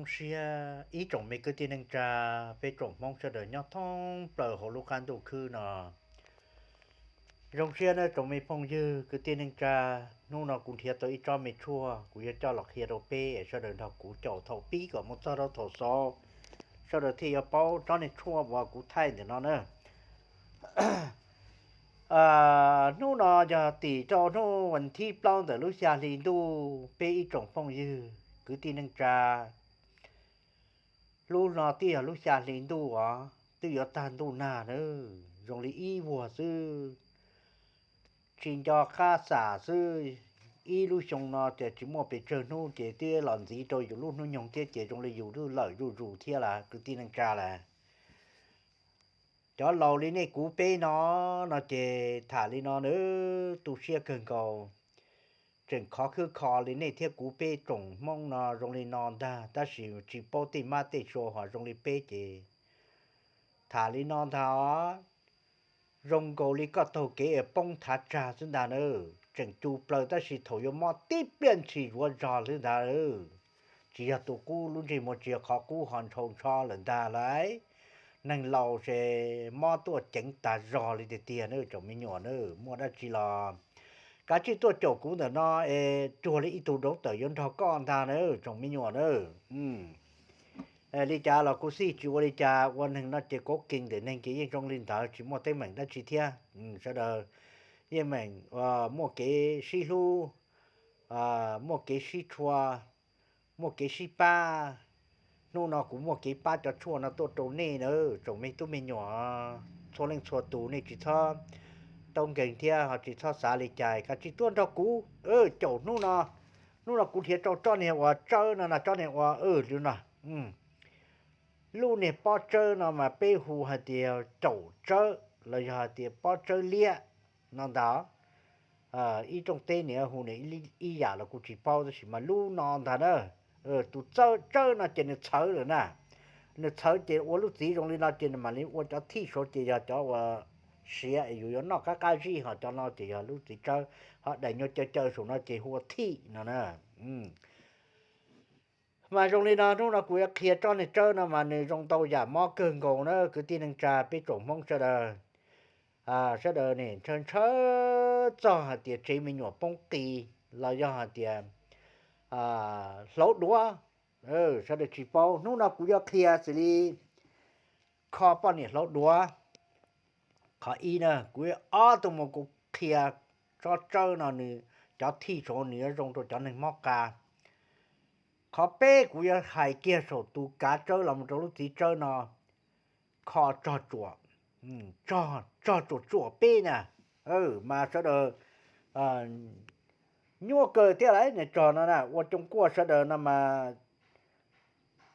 Zoo siab ib tsoom me kwv tij neej tsa, peb tsoom Hmoob sawv daws nyob thoob plaws hauv lub qab ntuj khwb no. Zoo siab nawb tsoom me phooj ywg kwv tij neej tsa, hnub no kuv nrhiav tau ib tsob me tshuaj kuv yuav coj los qhia rau peb sawv daws nrog kuv caum thaum pib kom mus txog rau thaum xaus, sawv daws thiaj yuav paub tsob niag tshuaj uas kuv thaij ntawm no na. Hnub no yog tim rau hnub vas thib plaub ntawm lub xya hli ntuj, peb ib tsoom phooj ywg kwv tij neej tsa, lub no twb yog lub xya hli ntuj os, twb yuav tag ntuj nag na, zoo li ib vuag xwb, tsis nco qab xam xwb. Ib lub xyoo no ces tsis muaj pes tsawg hnub ces twb los ntxiv rau yus lub hnub nyoog thiab ces zoo li yus twb lawm zuj zus thiab las kwv tij neej tsa las. Cov laus li nej kuv peb no, no ces tham li no na, tu siab kawg nkaus. Tseem khov khwb kho li nej thiab kuv peb tsoom Hmoob no zoo li no ntag, tab sis tsis paub tej mab tej sua ho zoo li peb ces tham li no ntag os. Zoo nkaus li koj taug kev es poob thav tsag xwb ntag na. Tseem cu plaws tab sis thaum yuav mob tib pliag ntshis zuav zog xwb ntag. Tsis yog tus qub lub ntsej muag, tsis yog qhov qub ho ntshaus ntsho lawm ntag lauj. Neeg laus ces mob tuaj ceev tas zog li tiag tiag na tsoom me nyuam na. Muaj dab tsi los kav tsij tuaj caum kuv ntawm no es cuag li ib tug dauv tawm yuav nrog koj ntag na tsoom me nyuam na. Li cas los kuv xij tsis ua li cas, ua neeg no ces kov kees ntawm neeg ces yeej zoo li ntawd, tsis muaj teeb meem dab tsi thiab. Sawv daws yeej meem muaj kev sib hlub, muaj kev sib tshua, muaj kev sib pab. Hnub no kuv muaj kev pab cov tshuaj no tuaj rau nej na tsoom me tub me nyuam, txhua leej txhua tus nej tsis txhob tau nkeeg thiab ho tsis txhob xav li cas, kav tsij tuaj nrog kuv caum hnub no. Hnub no kuv nrhiav rau tsob niag uas tsawb no na, tsob niag uas li no. Lub niag pob tsawb no mas peb hu hais tias caum tsawb los yog hais tias pob tsawb liab no ntag. Ib rooj teb nws hu nws ib yam los kuv tsis paub tab sis mas lub no ntag na. Tus tsawb no ces nws txhawv lawm na. Nws txhawv ces ua lub txiv zoo li no ces nws mam li ua cov thij saud ces yog cov uas siav es yus yuav noj qab qab zib, ho cov no ces yog lub txiv tsawb, ho daim nyuag caw caw saum no ces hu ua thij no na. Mas zoo li no, hnub no kuv yuav qhia tsob niag tsawb no mas nws zoo ntau yam mob kawg nkaus na kwv tij neej tsa peb tsoom Hmoob sawv daws. Sawv daws ne ntshaw ntshaw txog hais tias tsev me nyuam poob qis los yog hais tias hlauv duav, sawv daws tsis paub. Hnub no kuv yuav qhia xws li kho poj niam hlauv duav. Qhov ib na, kuv yuav ob tug mus kuv qhia tsob tsawb no nws, cov thij saud nws yuav zoo rau cov neeg mob qa. Qhov peb kuv yuav hais kiag saum tus kav tsawb los mus rau lub txiv tsawb no, kho tsog tsuam, tsog tsuam tsuam peb na. Mas sawv daws nyuaj kawg thiab lauj, niag tsog no na ua cooj kuaj sawv daws no mas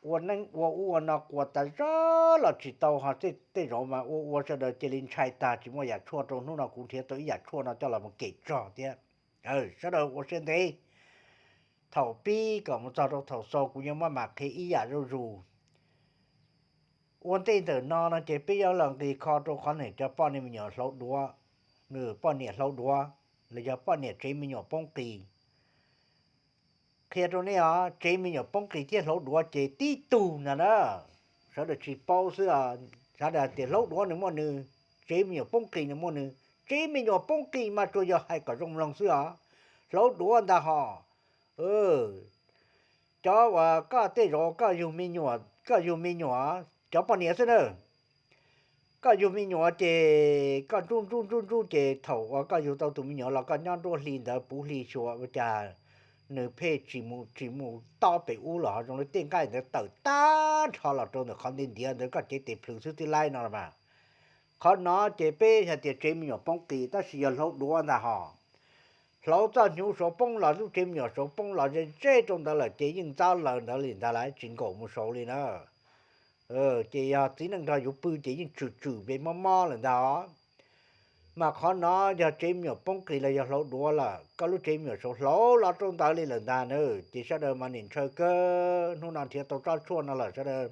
ua neeb ua ub ua no quas tas zog los tsis tau, ho tej zaum mas ua ua sawv daws cia li ntshai tag tsis muaj yam tshuaj rau. Hnub no kuv nrhiav tau ib yam tshuaj no coj los mus kem tsog thiab. Sawv daws ua siab ntev, thaum pib kom mus txog rau thaum xaus kuv yuav muab mam qhia ib yam zuj zus. Ua ntej ntawm no no ces peb yuav los nqis kho rau qhov niag cov poj niam me nyuam hlauv duav, nws poj niam hlauv duav, los yog poj niam tsev me nyuam poob qis. Qhia rau nej os, tsev me nyuam poob qis thiab hlauv duav ces tib tug ntag na. Sawv daws tsis paub xwb os, sawv daws hais tias hlauv duav nws muaj nws, tsev me nyuam poob qis nws muaj nws. Tsev me nyuam poob qis mas tsuas yog hais kom zoo mloog xwb os, hlauv duav ntag hos. Cov uas koj tej zaum koj yug me nyuam, koj yug me nyuam, cov poj niam xwb na. Koj yug me nyuam ces koj ntsub ntsub ntsub ntsub ces thaum uas koj yug tau tus me nyuam los koj nyob nruab hli ntawd puv hli xyuas ua cas nws pheej tsis mus tsis mus tob pem ub los zoo li tej nqaij ntawd tawm tag nrho los rau ntawm qhov ntiav ntiav ntawd koj cev tes plhws xwb twb laib no los mas. Qhov no ces peb hais tias tsev me nyuam poob qis tab sis yog hlauv duav ntag hos. Hlauv txoj hnyuv saud poob los lub tsev me nyuam saud poob los ze ze rau ntawd lawm ces yeej ntxaub laws ntawd li ntag lauj, tsis nkaum mus saud li na. Ces yog txiv neej nrog yus pw ces yeej tswm tswm pes mob mob lawm ntag os. Mas qhov no yog tsev me nyuam poob qis los yog hlauv duav lawm, koj lub tsev me nyuam saud hlauv los rau ntawd li lawm ntag na. Ces sawv daws mas nim ntshaw kawg, hnub no nrhiav tau tsob tshuaj no lawm sawv daws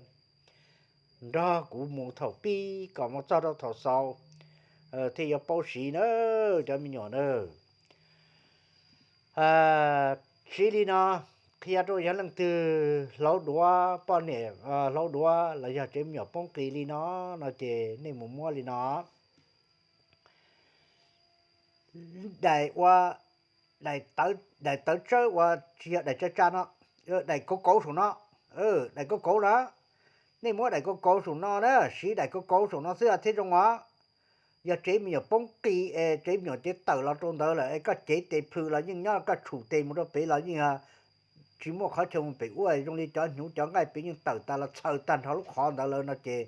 nrog kuv mus thaum pib kom mus txog rau thaum xaus thiaj yuav paub siv na cov me nyuam na. Siv li no, qhia rau yog leej twg hlauv duav poj niam hlauv duav los yog tsev me nyuam poob qis li no, no ces nej mus muab li no: Daim ua, daim tawv tsawb uas tsis yog daim tsa tsa no, daim kauv kauv saum no, daim kauv kauv na. Nej muab daim kauv kauv saum no na, siv daim kauv kauv saum no xwb thiaj zoo os. Yog tsev me nyuam poob qis es tsev me nyuam ces tawm los rau ntawd lawm es koj cev tes plhws los yeej nyob, koj tshum tes mus rau pem los yeej tsis muaj qhov chaw mus pem ua, zoo li cov hnyuv cov nqaij pem yeej tawm tas los txhaws tag nrho lub qhov ntawd lawm no ces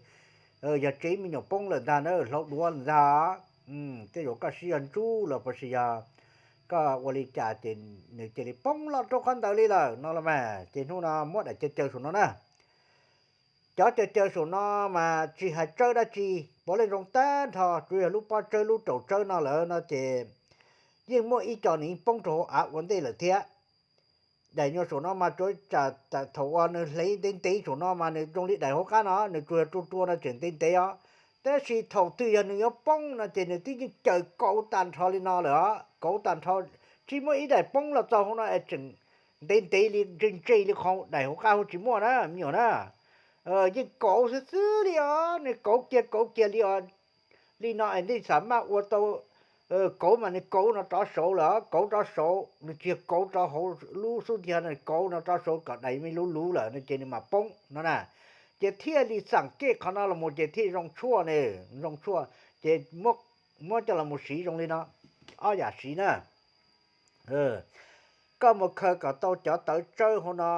yog tsev me nyuam poob lawm ntag na, hlauv duav lawm ntag. Tej zaum koj siv yog ntsub los puas sis yog koj ua li cas ces nws cia li poob los rau qhov ntawd li lawm no los mas. Ces hnub no muab daim caw caw saum no na. Cov caw caw saum no mas tsis hais tsawb dab tsi, puav leej zoo tag nrho, tsuas yog lub pob tsawb lub raum tsawb no lawm no ces yeej muaj ib co nws yeej poob rau hauv av ua ntej lawm thiab. Daim nyuag saum no mas tsuas thaum uas nws hle ntev ntev saum no mas nws zoo li daim hauv qab no, nws tsuas yog rua rua no tseem ntev ntev os. Tab sis thaum twg yog nws yuav poob no ces nws twb yeej caws kauv tag nrho li no lawm os, kauv tag nrho. Tsis muaj ib daim poob los txog hauv no es tseem ntev ntev li ntse ntse li qhov daim hauv qab hauv tsis muaj na me nyuam na. Yeej kauv xwb xwb li os, nws kauv kiag kauv kiag li os. Li no es nej xav maj ua tau kauv mas nws kauv no rov saud lawm, kauv rov saud, nws tsis yog kauv rov hauv lub xub ntiag, nws kauv no rov saud kom daim me luv luv lawm no ces nws mam poob no na. Ces thiaj li xam kej qhov no los mus ces thiaj zoo tshuaj ne, zoo tshuaj. Ces muab coj los mus siv zoo li no, ob yam siv na. Koj mus khaws kom tau cov tawv tsawb hauv no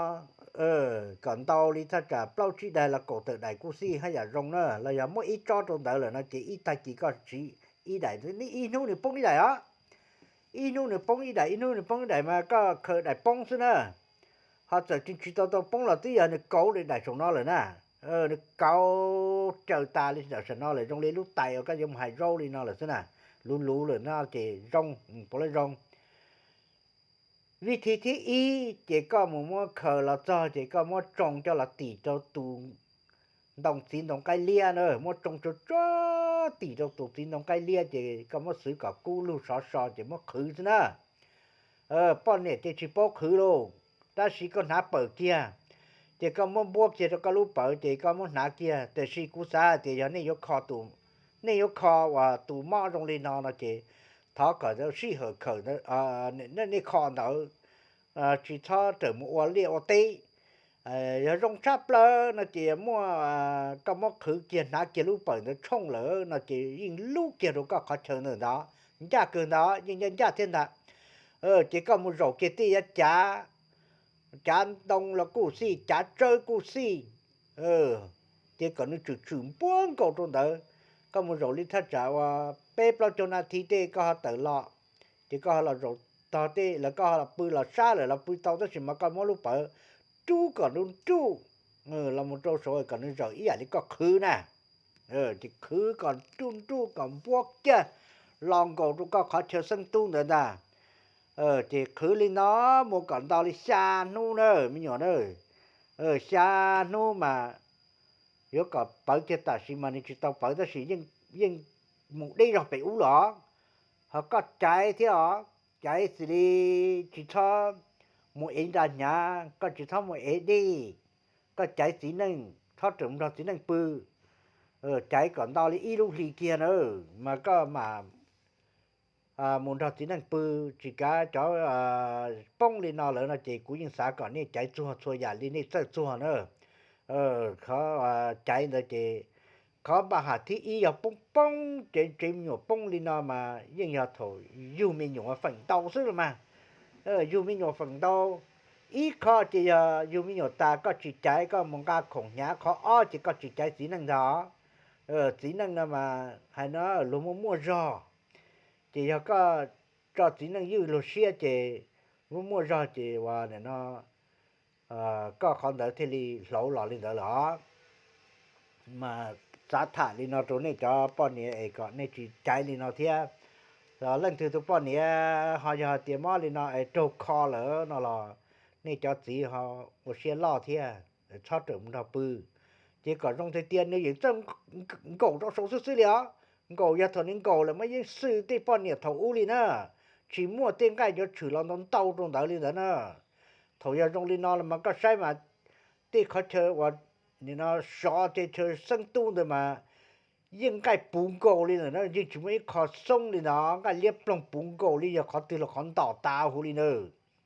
kom ntau li thaj tsam plaub tsib daim los kaum tawm daim kuj xij haj yam zoo na, los yog muab ib tsob rau ntawd lawm no ces ib tag kis koj siv ib daim, ib hnub nws poob ib daim os. Ib hnub nws poob ib daim, ib hnub nws poob ib daim mas koj khaws daim poob xwb na. Ho txawm tsis tsis tau tau poob los twb yog nws kauv li daim saum no lawm na. Nws kauv caws tas li ntawm saum no lawm, zoo li lub tais uas koj yuav mus hais zaub li no lawm xwb na, luv luv lawm no ces zoo, puav leej zoo. Vij thib thib ib ces koj mus muab khaws los txog ces koj muab tsoo coj los tim rau tus ntoo txiv ntoo qaib liab na, muab tsoo tsuag tsuag tim rau tus txiv ntoo qaib liab ces koj muab xwv kom kub lug sov so ces muab qhwv xwb na. Poj niam ces tsis paub qhwv lauj, tab sis koj hnav pawg kiag, ces koj muab npuab kiag rau koj lub pawg ces koj muab hnav kiag. Tiam sis kuv xav hais tias yog nej yuav kho tus, nej yuav kho uas tus mob zoo li no no ces thov kom sij hawm khawm nej kho ntawd, tsis txhob rawm mus ua liaj ua teb. Yog zoo tshaj plaws no ces muaj, koj muab qhwv kiag hnav kiag lub pawg ntawd tshooj lawm no ces yeej lub kiag rau koj qhov chaw ntawm ntawd, ncaj kawg ntawd, yeej ncaj ncaj thiab ntag. Ces koj mus zaum kiag tej yav cav, cav ntoo los kuj xij, cav tsawb kuj xij, ces kom nws tswm tswm npuab nkaus rau ntawd. Koj mus zaum li thaj tsam uas peb plaub caug nas this tej koj ho tawm los, ces koj ho los zaum tog tej lawv, koj ho los pw los sab lawm los pw tau, tab sis mas koj muab lub pawg rub kom nruj nruj los mus rau saud kom nws zawm ib yam li koj qhwv na. Ces qhwv kom nruj nruj kom npuab kiag los nkaus rau koj qhov chaw xeeb tub ntawd ntag. Ces qhwv li no mus kom ntau li xya hnub na me nyuam na. Xya hnub mas yuav kom pawv kiag tam sim mas nws tsis tau pawv tab sis yeej mus deb zog pem ub los. Ho koj caiv thiab os, caiv xws li tsis txhob mus ev nra hnyav, koj tsis txhob mus ev dej, koj caiv txiv neej, txhob rawm mus nrog txiv neej pw. Caiv kom ntau li ib lub hlis kiag na, mas koj mam mus nrog txiv neej pw. Tsis kav cov poob li no lawm no ces kuv yeej xav kom nej caiv txuag txhua yam li nej txawj txuag na. Qhov caiv ntawd ces qhov npaj ham thib ib yog poob poob ces tsev me nyuam poob li no mas yeej yog thaum yug me nyuam feem ntau xwb los mas. Yug me nyuam feem ntau, ib qho ces yog yug me nyuam tas koj tsis caiv koj mus nqa khoom hnyav, qhov ob ces koj tsis caiv txiv neej ntag. Txiv neej no mas hais no luag muaj muaj zog, ces yog koj tso txiv neej ywj luag siab ces muaj muaj zog ces ua no koj qhov ntawd thiaj li hlauv los li ntawd los. Mas xav tham li no rau nej cov poj niam es kom nej tsis caiv li no thiab. Leej twg tus poj niam ho yog hais tias mob li no es raug kho lawm no los nej cov txiv ho ua siab loj thiab, txhob rawm mus nrog pw. Ces kom zoo tiag tiag nws yeej txawj nkaum rau saud xwb xwb li os. Nkaum yog thaum nws nkaum lawm mas yeej xwm tej poj niam thaum ub li na, tsis muaj tej nqaij yuav tshwm los ntau ntau rau ntawd li ntawd na. Thaum yog zoo li no los mas koj saib mas tej qhov chaw uas nim no sov tej chaw xeeb tub ntawd mas yeej nqaij puv nkaus li ntawm na, yeej tsis muaj ib qho xoob li ntawd, nqaij liab ploog puv nkaus li yog qhov twg los qhov ntom tas huv li na.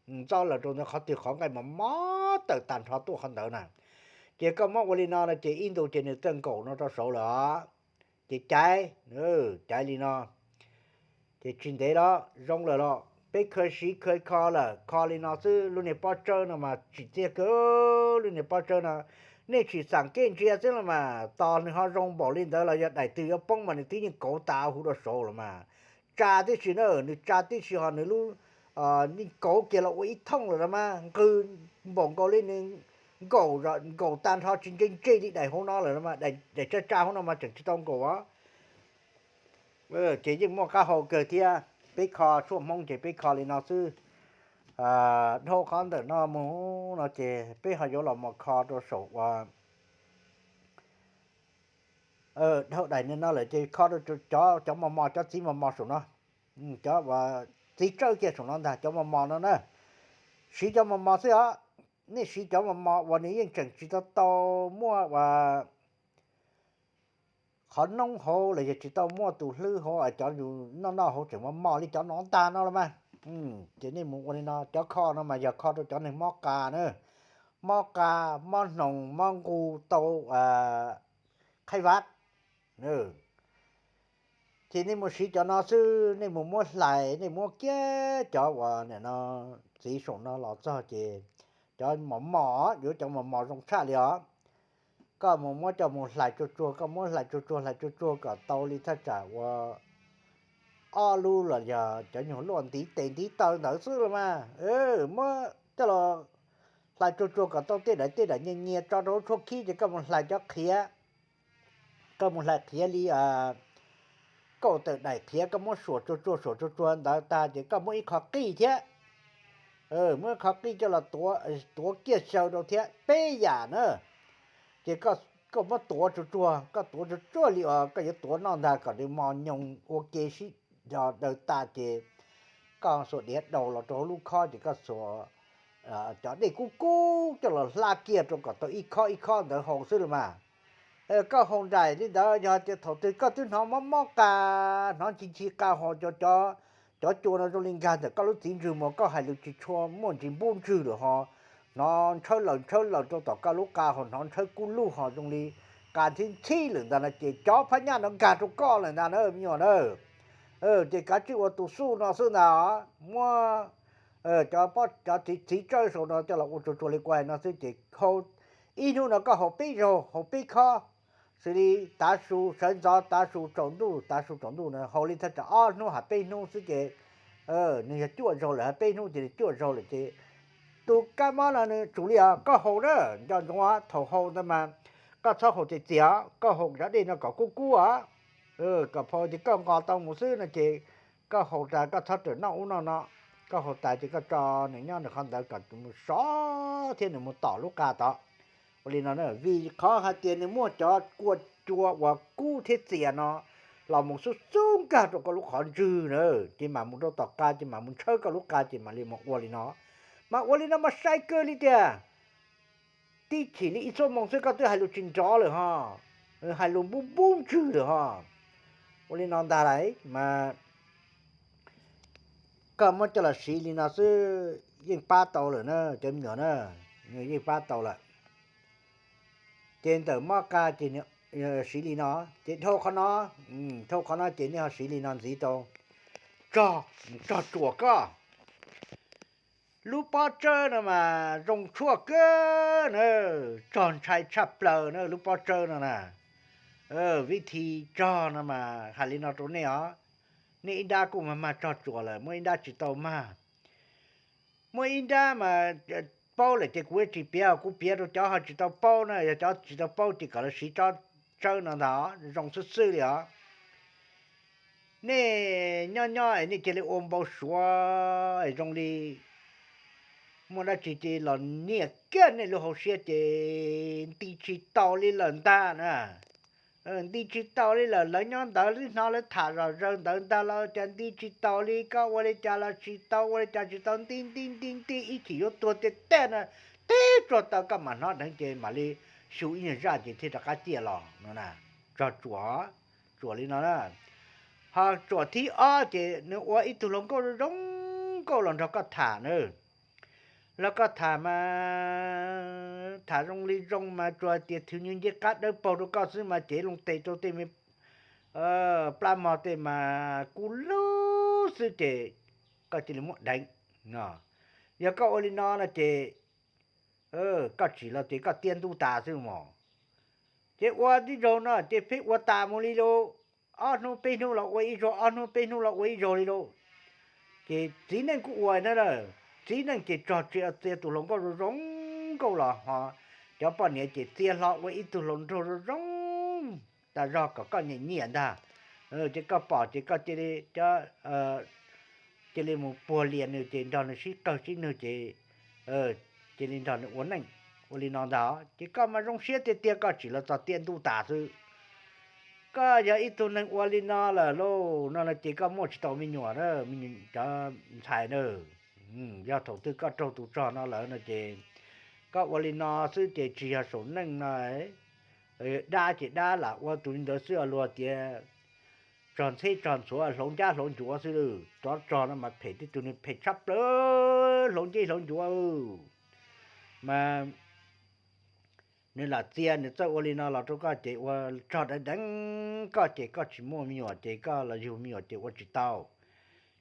Ntxob lawm rau ntawd qhov twg qhov nqaij mos mos tawm tag nrho tuaj qhov ntawd na. Ces koj muab ua li no no ces ib ntus ces nws txawj nkaum no rau saud lawm os. Ces caiv, caiv li no. Ces tsis ntev los zoo lawm los peb khaws siv khaws kho lawm, kho li no xwb. Lub niag pob tsawb no mas tsim txiaj kawg. Lub niag pob tsawb no nej tsim xam kej ntsia xwb los mas tos nws ho zoo npaum li ntawd los yog daim twg yuav poob mas nws twb yeej kauv tas huv rau saud los mas. Tsa tib si na, nws tsa tib si ho nws lub, yeej kauv kiag los ua ib thooj lawm los mas, nqws npaum nkaus li nws nkaum, nkaum tag nrho tsis ntse ntse li daim hauv no lawm los mas, daim tsa tsa hauv no mas tseem tsis tau nkaum os. Ces yeej muaj qab hau kawg thiab. Peb kho tshuaj Hmoob ces peb kho li no xwb. Dhau qhov ntawm no mus no ces peb ho yuav los mus kho rau saum uas dhau daim no lawm ces kho rau cov, cov mos mos, cov txiv mos mos saum no, cov uas txiv tsawb kiag saum no ntag, cov mos mos no na. Siv cov mos mos xwb os. Nej siv cov mos mos uas nws yeej tseem tsis tau tau muaj uas qhov noob hauv los yog tsis tau muaj tus hlwb hauv, cov yus noj noj hauv tseem mos mos li cov no ntag no los mas. Ces nej mus ua li no, cov kho no mas yog kho rau cov neeg mob qa na, mob qa, mob hnoos, mob nqus, tau qhaib vab. Ces nej mus siv cov no xwb, nej mus muab hlais, nej muab kiag cov uas nim no txiv saum no los txog ces cov mos mos, yuav cov mos mos zoo tshaj li os. Koj mus muab coj mus hlais tsuag tsuag, koj muab hlais tsuag tsuag, hlais tsuag tsuag kom tau li thaj tsam ua ob lub los yog cov nyuag luaj ntiv tes ntiv taw ntawd xwb los mas. Muab coj los hlais tsuag tsuag kom tau tej daim tej daim nyias nyias tso rau hauv tshuab khib ces koj mus hlais cov qhiav. Koj mus hlais qhiav li kaum tawm daim qhiav, koj muab suam tsuag tsuag suam tsuag tsuag ntawd tag ces koj muab ib qho qij thiab. Muab ib qho qij coj los tuav kiag xyaw rau thiab, peb yam na. Ces koj muab tuav tsuag tsuag, koj tuav tsuag tsuag li uas koj yuav tuav noj ntag kom nws mos nyoos ua ke sib daws tas ces koj xuas diav daus los rau hauv lub khob ces koj xuas cov dej kub kub coj los hla kiag rau kom tau ib khob ib khob ntawd haus xwb los mas. Koj haus nraim li ntawd yog tias thaum twg koj twb hnov mob mob qa, hnov nchi nchi qa ho, cov cua no zoo li nkag ntawm koj lub txiv ntswg mas koj hais lus tsis tshua muaj ntsis npub ntswg lawm ho, hnov ntshawb laws ntshawb laws rau tom koj lub qa ho, hnov ntshawb kub lug ho, zoo li qa ntxhib ntxhib lawm ntag no ces cov phab nyaj no nkag rau koj lawm ntag na me nyuam na. Ces kav tsij ua tus xuj no xwb ntag. Muab cov, cov txiv tsawb saum no coj los ua tsuag tsuag li kuv hais no xwb ces haus, ib hnub no koj haus peb zaug, haus peb khob, xws li tav su sawv ntxov, tav su tsaus ntuj, tav su tsaus ntuj na, haus li thaj tsam ob hnub hab peb hnub xwb ces nws yog cuaj zaug lawm, hab peb hnub ces nws cuaj zaug lawm ces tus kab mob no nws tsum li os. Koj haus na, nco ntsoov thaum haus ntawd mas koj txhob haus txias txias os, koj haus cov dej no kom kub kub os, kom phau ces koj nqos tau mus xwb no ces koj haus tas koj txhob rawm noj ub noj no, koj haus tas ces koj tso nws nyob nws qhov ntawd kom mus sov thiab nws mus tom lub qa tod. Ua li no vim qhov hais tias nws muaj cov kua cua uas kub thiab txias no los mus xub xub nkag rau koj lub qhov ntswg na, ces mam mus rau tom qa ces mam mus ntshawb koj lub qa ces mam li mus ua li no. Mas ua li no mas sai kawg li tiag. Tib chim li ib xuab moos xwb koj twb hais lus tsis nrov lawm ho, hais lus npub npub ntswg lawm ho. Ua li no ntag lauj mas koj muab coj los siv li no xwb yeej pab tau lawm na cov me nyuam na, yeej pab tau lawm. Ces ntawm mob qa ces siv li no, ces dhau qhov no, dhau qhov no ces nej ho siv li no ntxiv tau. Tsog, tsog tsuam koj. Lub pob tsawb no mas zoo tshuaj kawg na, tsog ntshai tshaj plaws na lub pob tsawb no na. Vib thi tsog no mas hais li no rau nej os, nej ib nrab kuj mag mag tsog tsuam lawm, muaj ib nrab tsis tau mag. Muaj ib nrab mas paub lawm ces kuv tsis piav, kuv piav rau cov ho tsis tau paub na, yog cov tsis tau paub ces kom lawv siv tsob tsawb no ntag, zoo xwb xwb li os. Nej nyob nyob es nej cia li ua npau suav es zoo li muaj dab tsi cia li los niaj kiag nej lub hauv siab ces nti tsis tau li lawm ntag na. nti tsis tau li lawm. Lawv nyob ntawd twb hnov lawv tham zom zaws ntawd ntag los cas nti tsis tau li, koj ua li cas los tsis tau, ua li cas tsis tau, nti nti nti nti ib chim yuav tuag tiag tiag no, tib tsuag taw koj mam hnov dheev ces mam li xyu ib nyuag zaj ces thiaj rov qab ciaj los no na. Tsuas, tsuas li no na. Ho tsuas thib ob ces nws ua ib tug hluas nkauj zoo nkauj los nrog koj tham na. Los koj tham mas tham zoo li zoo mas tsuas tias thwv nws ncej qab dawb paug rau koj xwb mas cev loo tes rau tej me plab mog tej mas kub lug xwb ces koj cia li muab deev. Yog koj ua li no no ces koj tsim los ces koj tiaj ntuj tas xwb mog. Ces ua tib zaug no ces pheej ua tas mus li lauj. Ob hnub peb hnub los ua ib zaug, ob hnub peb hnub los ua ib zaug li lauj. Ces txiv neej kuj ua na, txiv neej ces txog txia tus hluas nkauj zoo zoo nkauj los ho cov poj niam ces txia hlo ua ib tug hluas nraug zoo zoo tas zog kom koj nyiam nyiam ntag. Ces koj pom ces koj cia li, cia li mus puag lias nws ces nrog nws sib qawg sib nwg ces cia li nrog nws ua neej. Ua li no ntag ces koj mas zoo siab tiag tiag, koj tsim los txog tiaj ntuj tas xwb. Koj yog ib tug neeg ua li no lawm lauj no no ces koj muaj tsis tau me nyuam, cov ntxhais na. Yog thaum twg koj raug tus tsog no lawm no ces koj ua li no xwb ces tsis yog saum neej no. Dab ces dab lam ua tus li ntawd xwb, luag tias tsog ntxheb tsog ntxhuav hlauv ncab hlauv ncuav xwb. Tsov tsog no mas phem, tib tug nws phem tshaj plaws, hlauv nceb hlauv ncuav mas nws lam txia nws txawj ua li no los rau koj ces ua tsog deev deev koj ces koj tsis muaj me nyuam ces koj los yug me nyuam ces ua tsis tau.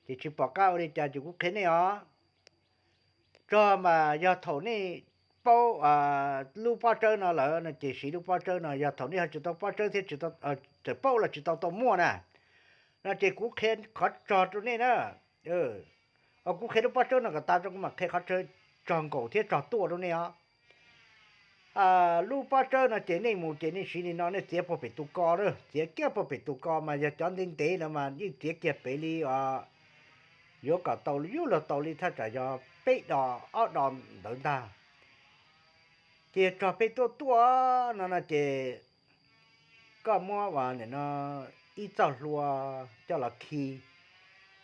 Ces tsis pom qab ua li cas ces kuv qhia nej os. Tsog mas yog thaum nej paub lub pob tsawb no lawm no ces siv lub pob tsawb no, yog thaum nej ho tsis tau pob tsawb thiab, txawm paub los tsis tau tau muaj na, no ces kuv qhia qhov tsog rau nej na. Kuv qhia lub pob tsawb no kom tas rau kuv mam qhia qhov tsog nkaum thiab tsog tuaj rau nej os. Lub pob tsawb no ces nej mus ces nej siv li no, nej txiav puag pem tus ko na, txiav kiag puag pem tus ko mas yog cov ntev ntev no mas yeej txiav kiag pem li os, yuav kom tau yub luag tau li thaj tsam yog peb dos ob dos ntawd ntag. Ces yog tsog pheej tuaj tuaj no no ces koj muab ua nim no ib txoj hlua coj los khi,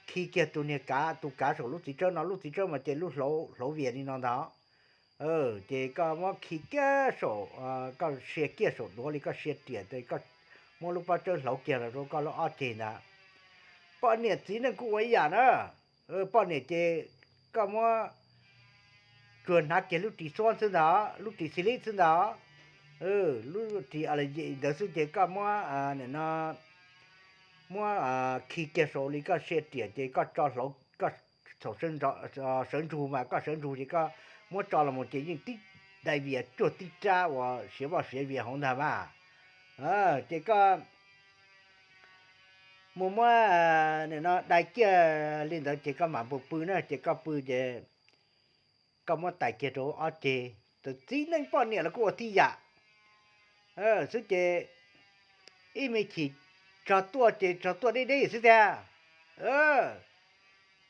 khi kiag tus niag kav, tus kav saum lub txiv tsawb no, lub txiv tsawb mas ces lub hlauv vias li no ntag. Ces koj muab khi kiag saum, koj sia kiag saum duav li koj sia riam, koj muab lub pob tsawb hlauv kiag los rau koj lub ob ceg ntag. Poj niam txiv neej kuj ua ib yam na. Poj niam ces koj muab tsuas hnav kiag lub ris xuab xwb ntag, lub ris xi lib xwb ntag, lub ris a la yim ntawd xwb ces koj muab, nim no muab khi kiag saum li koj sia riam ces koj tso hlauv, koj thaum sawv ntsug mas koj sawv ntsug ces koj muab tso los mus ces yeej tib dai vias cuag tib rab uas siav vaj siav vias hauv ntag mas. Ces koj mus muab nim no dai kiag li ntawd ces koj mam mus pw na, ces koj pw ces koj muab tais kiag rau ob ceg. Txawm txiv neej poj niam los kuj ua tib yam xwb ces ib me chim tsog tuaj ces tsog tuaj deb deb xwb tiag.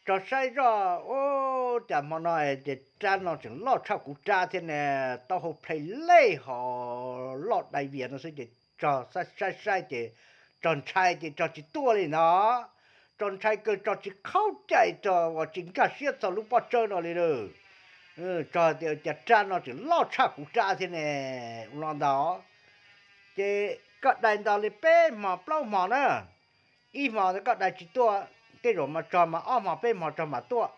Tsog saib zoj, ub, cas hmo no ces rab no tseem loj tshaj kuv rab thiab ne, taub hau plhe lej ho loj dai vias no xwb ces tsog saib saib ces tsog ntshai ces tsog tsis tuaj li ntag. Tsog ntshai kawg, tsog tsis khaub cai, tsog uas tsis nkag siab txog lub pob tsawb no li lawm. Tsog tias cas rab no tseem loj tshaj kuv rab thiab ne, ua li ntawd. Ces koj dai ntau li peb hmo plaub hmo na, ib hmo ntawd koj dai tsis tuaj, tej zaum mas tsog mas ob hmo peb hmo tsog mam tuaj.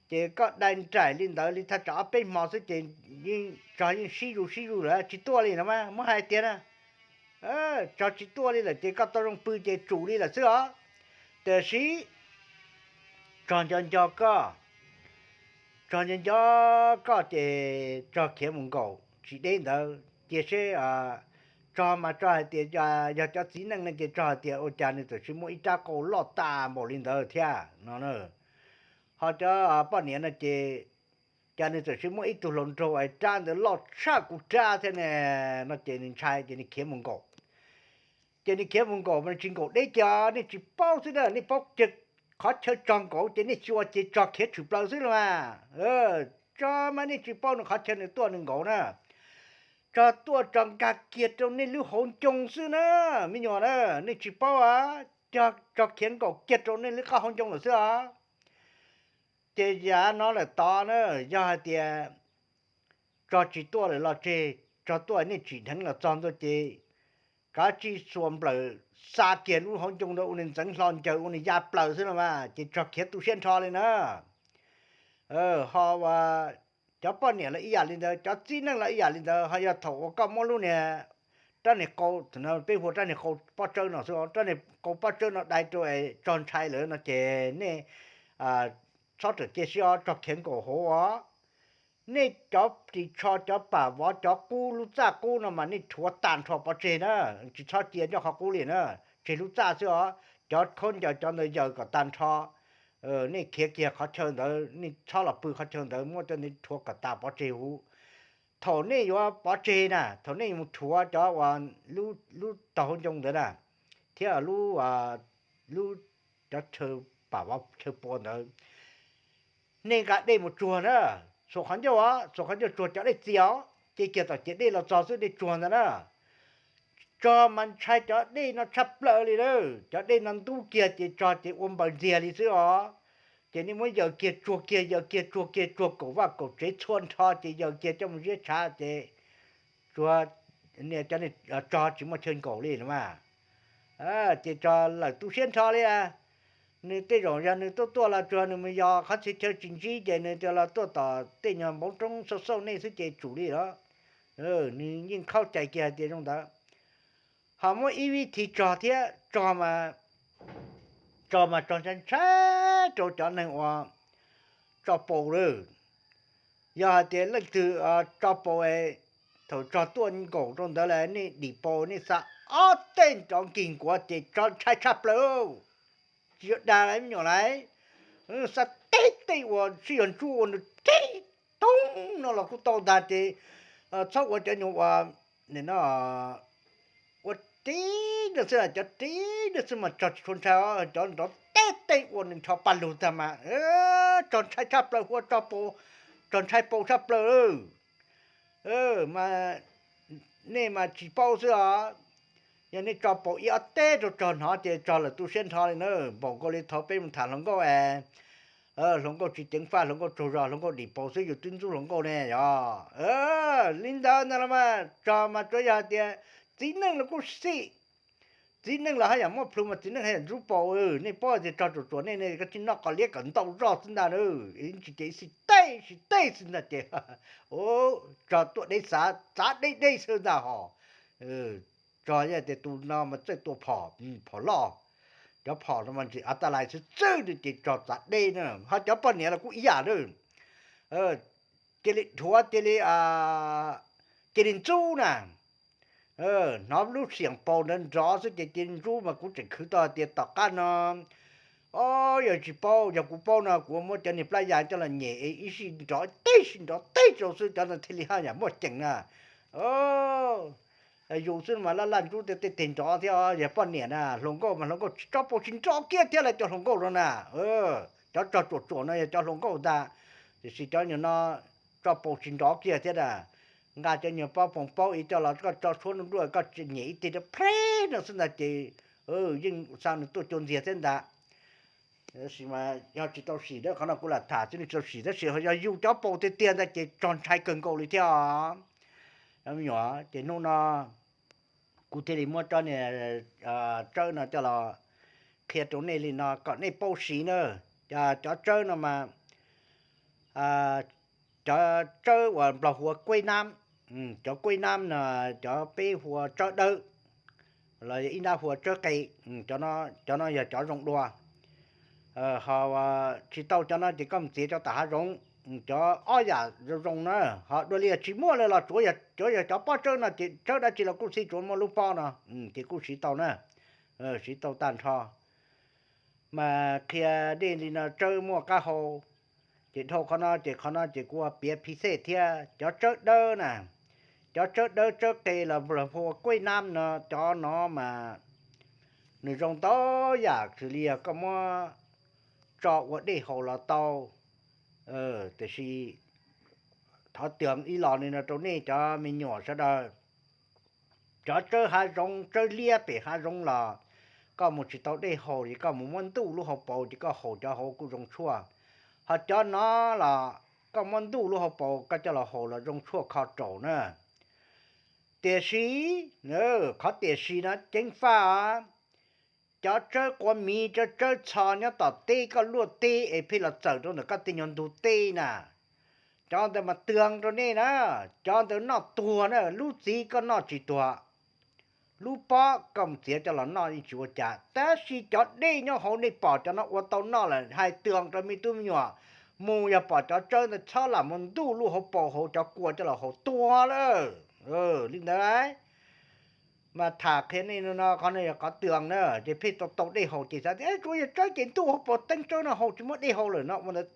Ces koj dai nraim li ntawd li thaj tsam ob peb hmo xwb ces yeej tsog yeej sib zuj sib zuj lawm tsis tuaj li no mas muab hais tiag na. Tsog tsis tuaj li lawm ces koj tau zoo pw ces tsum li lawm xwb os. Tiam sis tsog nco nco koj, tsog nco nco koj ces tsog khiav mus nkaum tsis deb ntawd. Cia seb, tsog mas tsog hais tias yog cov txiv neej no ces tsog hais tias ua cas nws txawm sis muaj ib rab qau loj tas npaum li ntawd thiab no. Ho cov poj niam no ces cas nws txawm sis muaj ib tug hluas nraug es rab ntawd loj tshaj kuv rab thiab ne, no ces nws ntshai ces nws khiav mus nkaum. Ces nws khiav mus nkaum mas nws tsis nkaum deb kiag, nej tsis paub xwb na, nej paub qhov chaw tsog nkaum ces nej tsis ua ces tsog khiav tshwm plaws xwb los mas. Tsog mas nej tsis paub nws qhov chaw nws tuaj nws nkaum na. Tsog tuaj tsog nkag kiag rau nej lub hauv ncoo xwb na, me nyuam na, nej tsis paub a, tsog khiav nkaum kiag rau nej lub qab hauv ncoo lawm xwb os. Ces yav no lawm tod na, yog hais tias tsog tsis tuaj lawm los tseg, tsog tuaj nej tsim dheev los txog ntua ces kav tsij xuas nplawm xa kiag lub hauv ncoo ntawd ua nws ntxeev hlo ncaws ua nws ya plaws xwb no mas ces tsog khiav tu siab nrho li na. Ho cov poj niam los ib yam li ntawd, cov txiv neej los ib yam li ntawd, ho yog thaum uas koj muab lub niag rab niag qau, peb hu rab niag qau pob tsawb no xwb, rab niag qau pob tsawb no dai rau es tsog ntshai lawm no ces nej txhob ram cia siab os, tsog khiav nkaum hauv os. Nej cov ris tsho, cov pam vov, cov qub, lub txaj qub no mas nej rhuav tag nrho pov tseg na, tsis txhob cia nyob qhov qub li na, tseg lub txaj xwb os. Cov khaub ncaws cov ntawd yaws kom tag nrho. Nej khiav kiag qhov chaw ntawd, nej txhob los pw qhov chaw ntawd, muab cov ntawd rhuav kom tas pov tseg huv. Thaum nej yuav pov tseg na, thaum nej yuav mus rhuav cov uas lub taug hauv ncoo ntawd na, thiab lub, lub, cov chaw pam vov chaw pua ntawd, nej nqa dej mus tsuag na, xuas qhov ncauj os, xuas qhov ncauj tsuag cov dej txias os, ces kiag tom ciav dej los txog xwb dej tsuag ntawd na. Tsog mas ntshai cov dej no tshaj plaws li na, cov dej no ntub kiag ces tsog ces ua npaws ntxiag li xwb os. Ces nej muab yaws kiag tsuag kiag, yaws kiag tsuag kiag, tsuag kaum vaj kaum tsev txhua nrho ces yaws kiag coj mus ziab tshav ces tsuag, niag cov, tsog tsis muaj chaw nkaum li no mas. Ces tsog lawm tu siab nrho li. Nws tej zaum yog nws tuaj tuaj los tsuag nws mus yos qhov txhia chaw tsis ntsib ces nws tias los tuaj tom tej nyuag npoo roob xauj xauj nej xwb ces tsum li los. Nws yeej khaub cai kiag hais tias zoo ntawd. Ho muab ib vib thi tsog thiab, tsog mas, tsog mas tsog ntshai ntshai rau cov neeg uas tso paus lawm. Yog hais tias leej twg tso paus, thaum tsog tuaj nkaum rau ntawd lawm nej dim paus nej xa ob teg nrov nkig nkuav ces tsog ntshai tshaj plaws. Tsis yog dag me nyuam lawm, xa teg tej uas sib yog ntsuj ua nws teg toob no los kuj tau ntag ces txhob ua cov nyuag uas no ua tib no xwb, cov tib no xwb mas tsog tsis tshua ntshai, cov nrov teg tej ua nws nrho paj lug tag mas tsog ntshai tshaj plaws, hu ua tsog ntshai paus tshaj plaws. Mas nej mas tsis paub xwb os. Yog nej tso paus ib ob teg rau tsog hnov ces tsog lawm tu siab nrho li na. Npaum nkaus li thaum peb mus tham hluas nkauj es hluas nkauj tsis ceev faj, hluas nkauj tsaug zog, hluas nkauj dim paus xwb yus twb ntxub hluas nkauj ne yog. Li ntawd ntag los mas tsog mas tsuav yog hais tias txiv neej los kuj xij. Txiv neej los haj yam muaj plhus mas txiv neej haj yam ntxub paus. Nej paub tias tsog tsuam tsuam nej ne, koj tsis noj qos liab kom ntau zoj xwb ntag na. Tsis ces xij tej xij tej xwb ntag ces tsog tuaj deb xav txav deb deb xwb ntag hos. Tsog yog tias tus no mas txawj tua phom, phom loj, cov phom no mas ntsis av taj lais xwb xwb ces tsog txav deb na. Ho cov poj niam los kuj ib yam na, cia li dhuav, cia li, cia li ntxub na. Hnov lub xiam paus ntawd nrov xwb ces cia li ntxub mas kuv tseem khwv tau hais tias tom qab no, o, yog tsis paub, yog kuv paub no kuv muab cov niag plab ya coj los nyem es ib sij nrov teg sij nrov teg rau xwb cov no thiaj li haj yam muaj ceem na. Yus xwb mas laj laj ntxub tej teg nrov thiab. Yog poj niam na, hluas nkauj mas hluas nkauj tsis tso paus tsis nrov kiag thiab lawv cov hluas nkauj no na. Cov tsog tsuam tsuam no yog cov hluas nkauj ntag, tiam sis cov nyuag no tso paus tsis nrov kiag thiab na. Nqa cov nyuag pob poos paub ib co los koj tso suab nruab nruab koj nyem ib teg rau pleb no xwb ntag ces yeej xa nws tuaj cua ntxiag thiab ntag. Tab sis mas yog tsis tau sim, qhov no kuv lam tham xwb, tsis tau sim, tab sis yog yus cov paus tiag tiag ntag ces tsog ntshai kawg nkaus li thiab os. Ces hnub no kuv thiaj li muab tsob niag tsawb no coj los qhia rau nej li no kom nej paub siv na. Cov tsawb no mas cov tsawb uas Nplog hu ua kuaib nab, cov kuaib nab no cov peb hu ua tsawb dawb, los ib nab hu ua tsawb qe, cov no yog cov zoo dua. Ho tsis tau cov no ces koj mus txiav rau tom hav zoov. Cov ob yam zoo zoo na, ho dua li tsis muaj li los tsuav yog cov pob tsawb no ces tsawb dab tsi los kuj xij tsuav muaj lub pob no, ces kuj siv tau na, siv tau tag nrho. Mas qhia dej li no tsawb muaj qab hau, ces dhau qhov no ces qhov no ces kuv piav phiv xej thiab cov tsawb dawb na, cov tsawb dawb tsawb qe los hu ua kuaib nab no, cov no mas nws zoo ntau yam, xws li yog koj muab tso ua dej haus los tau, tiam sis qhov twg ib los li no rau nej cov me nyuam sawv daws. Cov tsawb hav zoov tsawb liab pem hav zoov los koj mus tsis tau dej haus ces koj mus muab ntuj lub hauv paus ces koj haus cov hauv kuj zoo tshuaj. Ho cov no los koj muab ntuj lub hauv paus koj coj los haus los zoo tshuaj kho raum na. Tiam sis, qhov tiam sis no ceev faj, cov tsawb quav miv, cov tsawb txho nyob tom teb koj luaj teb es pheej los txawm rau ntawm koj tej nyuag ntug teb na, cov ntawd mas twg rau nej na, cov ntawd noj tuag na, lub txiv koj noj tsis tuag, lub pob koj mus txiav coj los noj yeej tsis ua cas, tab sis cov dej nyob hauv nej pom cov no ua tau noj lawm hais twg rau me tub me nyuam, mus yog pom cov tsawb ntawd txhob lam mus ntuj lub hauv paus hauv cov kua coj los haus tuag lawm. Li ntawd mas tham qhia nej no, qhov no yog qhov twg na ces pheej tau tau dej haus ces xav tias tsuas yog tsawb ces ntuj hauv paus teeb tsawb no haus tsis muaj dej haus lawm no ua ntawd.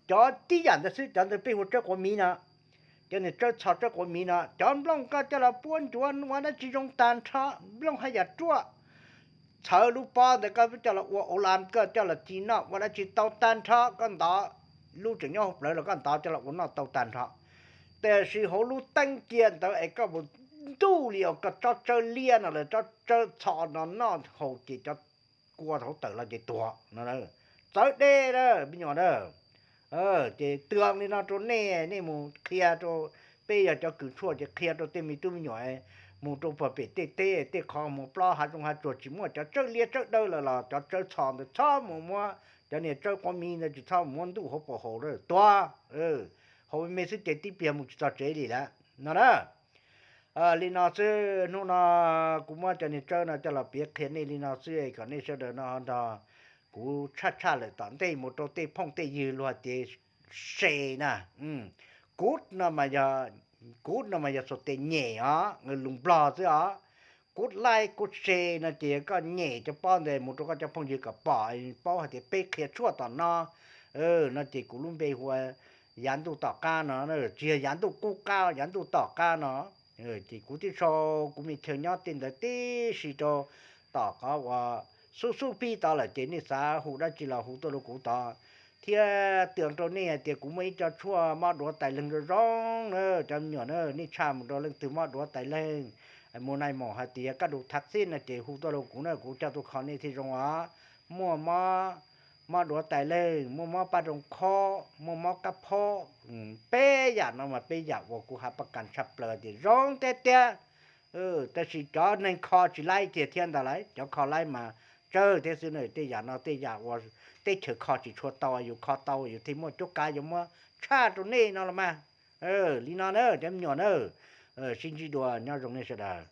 Cov tib yam ntawd xwb, cov ntawd peb hu ua tsawb quav miv no. Cov niag tsawb txho tsawb quav miv no, cov nplooj koj coj los puab ncuav ua dab tsi zoo tag nrho, nplooj haj yam ruaj. Txhawv lub pob ntawd koj coj los ua au las, koj coj los ci noj ua dab tsi tau tag nrho, koj ntov lub tseem nyob hauv plawv los koj ntov coj los ua noj tau tag nrho. Tiam sis hauv lub teeb cia ntawd es koj mus ntuj li os, koj tsob tsawb liab no lawm, tsob tsawb txho no noj haus ces cov kua hauv tawm los ces tuag no. Txawv dej na me nyuam na. Ces twg li no rau nej, nej mus qhia rau, peb yog cov kws tshuaj ces qhia rau tej me tub me nyuam mus rau puag pem tej teb tej qhov muag plob hav zoov hav tsuag tsis muaj cov tsawb liab tsawb dawb lawm los cov tsawb txho ntawd txhob mus muab, cov niag tsawb quav miv ntawd tsis txhob mus muab ntuj hauv paus haus lawm, tuag. Haus me me xwb ces tib pliag mus tsis txog tsev li lawm no na. Li no xwb, hnub no kuv muab cov niag tsawb no coj los piav qhia nej li no xwb es kom nej sawv daws no nrog kuv tshaj tshaj lawm tom ntej mus rau tej phooj tej ywg luag hais tias share na. Kuv no mas yog, kuv no mas yog xuas tes nyem os, lus Nplog xwb os. Kuv like kuv share no ces yog koj nyem cov pob ntawd mus rau koj cov phooj ywg kom pom paub hais tias peb qhia tshuaj tom no. No ces kuv lub npe hu ua yav ntuj tom qab no, tsis yog yav ntuj qub qab, yav ntuj tom qab no. Ces kuv twb sau kuv me chaw nyob tej ntawd tib si rau tom qhov uas xub xub pib tod lawm ces nej xav hu dab tsi los hu tuaj rau kuv tod. Thiab twb hais rau nej hais tias kuv muaj ib co tshuaj mob duav tais leeg zoo zoo na cov me nyuam na, nej tshaj mus rau leej twg mob duav tais leeg, mus nai maum hais tias kab du thav xib no ces hu tuaj rau kuv na, kuv coj tuaj kho nej thiaj zoo os. Muaj mob, mob duav tais leeg, muaj mob paj zoo khob, muaj mob kab phob, peb yam no mas peb yam uas kuv has paj kas tshaj plaws tias zoo tiag tiag. Tab sis cov neeg kho tsis laib tiag thiab ntag lauj, cov kho laib mas tsawg thiab xwb na. Tej yam no tej yam uas teb chaws kho tsis tshua tau, yus kho tau yus thiaj muaj cuab kav yuav muab tshaj rau nej no los mas. Li no na cov me nyuam na, sib ntsib dua, nyob zoo nej sawv daws.